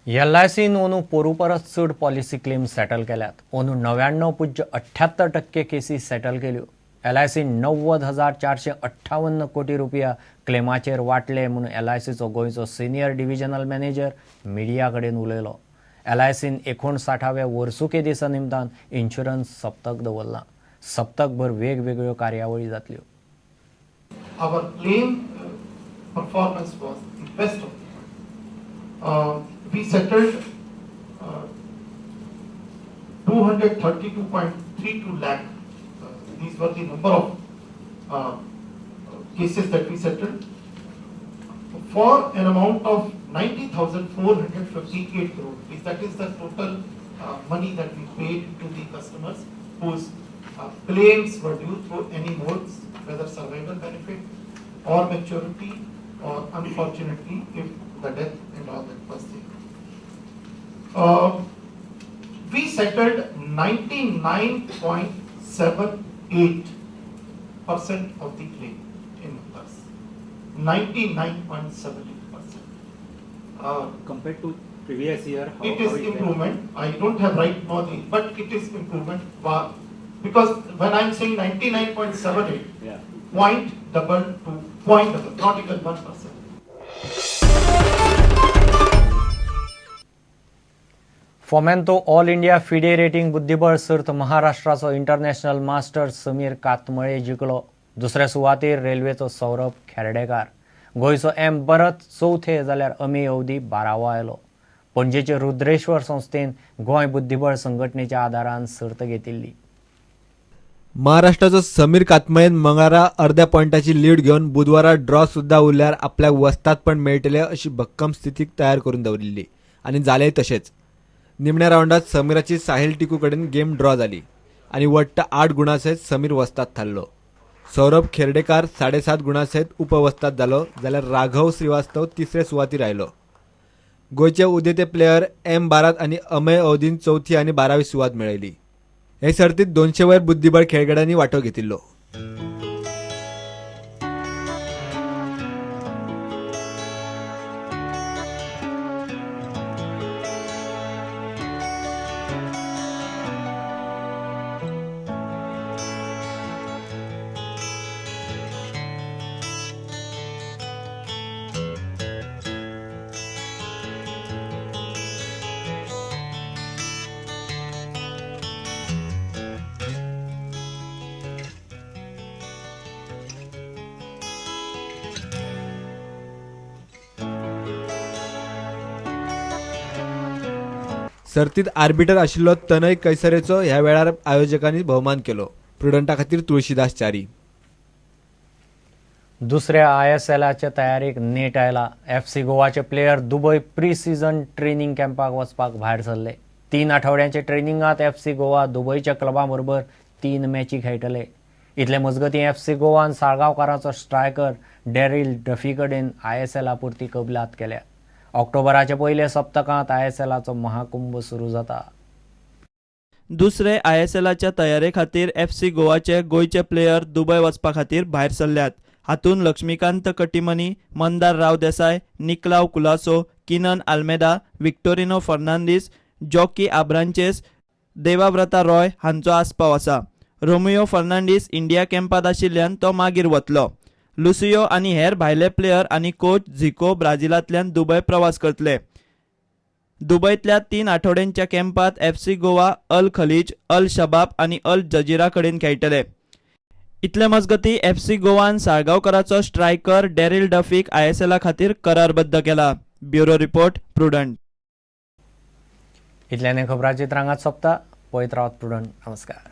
एलआयसीन अंदू पोरू परस चड पॉलिसी क्लेम सेटल केल्यात. अंदू 99.78% केसी सेटल केल्यो. एलआयसीन 90,458 कोटी रुपया क्लेमाचेर वांटले म्हूण एलआयसीचो गोंयचो सिनियर डिव्हिजनल मॅनेजर मिडिया कडेन उलयलो. एलआयसीन 59व्या वर्सुके दिसा निमतान इन्शुरन्स सप्तक दवरलां. सप्तकभर वेगवेगळ्यो कार्यावळी जातल्यो. Our claim performance was the best of the year. We settled 232.32 lakh. These were the number of cases that we settled for an amount of 90,458 crore rupees. That is the total money that we paid to the customers whose claims were due through any modes, whether survival benefit or maturity or, unfortunately, if the death and all that was there. We settled 99.78% of the claim in numbers. 99.78%. Compared to previous year, how, It is how is that? Improvement. I don't have right now the, but it is improvement. Because when I'm saying 99.78, point double two, point double, not even 1%. Fomento all India FIDE rating बुद्धिबळ सर्त महाराष्ट्राचो international master Sameer कातमळे जिखलो. दुसऱ्या सुवातेर रेल्वेचो सौरभ खेरडेकार. गोंयचो M भरत चवथे जाल्यार अमेय अवधी 12वो आयलो. पणजेचे रुद्रेश्वर संस्थेन गोंय बुद्धिबळ संघटनेच्या आदारान सर्त घेतिल्ली. महाराष्ट्राचो समीर कातमळेन मंगळारा अर्द्या पॉयंटाची लीड घेवन बुधवारा ड्रॉ सुद्धा उरल्यार आपल्याक वस्तादपण मेळटलें अशी भक्कम स्थिती तयार करून दवरिल्ली आनी जालेंय तशेंच. निमण्या रावंडात समीराची साहिल टिकू कडेन गेम ड्रॉ जाली आनी वट्ट 8 गुणां सयत समीर वस्ताद थारलो. सौरभ खेरडेकार 7.5 गुणां सयत उपवस्ताद जालो, जाल्यार राघव श्रीवास्तव तिसरे सुवातीर आयलो. गोंयचे उदेते प्लेयर एम बारात आनी अमय अवधीन चवथी आनी 12वी सुवात मेळयली. हे सर्तीत 200 वयर बुद्धिबळ खेळगड्यांनी वांटो घेतिल्लो. सर्तीत आर्बिटर आशिल्लो तनय कैसरेचो ह्या वेळार आयोजकांनी भोवमान केलो. प्रुडंटा खातीर तुळशीदास च्यारी. दुसऱ्या I S एलाच्या तयारेक नेट आयला. एफ सी गोवाचे player Dubai pre season training कॅम्पाक वचपाक भायर सरले. 3 आठवड्यांच्या ट्रेनिंगांत एफ सी गोवा दुबयच्या क्लबा बरोबर 3 मॅची खेळटले. इतले मजगतीं एफ सी गोवान साळगांवकाराचो स्ट्रायकर डॅरील डफी कडेन I S एला पुरती कबलात केल्या. ऑक्टोबराच्या पयल्या सप्तकांत I S एलाचो महाकुंभ सुरू जाता. दुसरे I S एलाच्या तयारे खातीर एफ सी गोवाचे गोंयचे प्लेयर दुबय वचपा खातीर भायर सरल्यात. हातूंत लक्ष्मीकांत कटिमनी, मंदार राव देसाय, निकलाव कुलासो, किनन आल्मेदा, विक्टोरिनो फर्नांडीस, जॉकी आब्रांचेस, देवाव्रता रॉय हांचो आस्पाव आसा. रोमियो फर्नांडीस इंडिया कॅम्पांत आशिल्ल्यान तो मागीर वतलो. लुसियो आनी हेर भायले प्लेयर आनी कोच झिको ब्राझिलांतल्यान दुबय प्रवास करतले. दुबयतल्या 3 आठवड्यांच्या कॅम्पांत F C Goa Al Khaleej, Al Shabab आनी अल जजिरा कडेन खेळटले. इतले मजगतीं एफ सी गोवान साळगांवकाराचो स्ट्रायकर डॅरील डफीक I S एला खातीर करारबद्ध केला. Bureau report, Prudent. इतल्यान खबरांची रांगात सोंपता. पळयत रावत प्रुडंट. नमस्कार.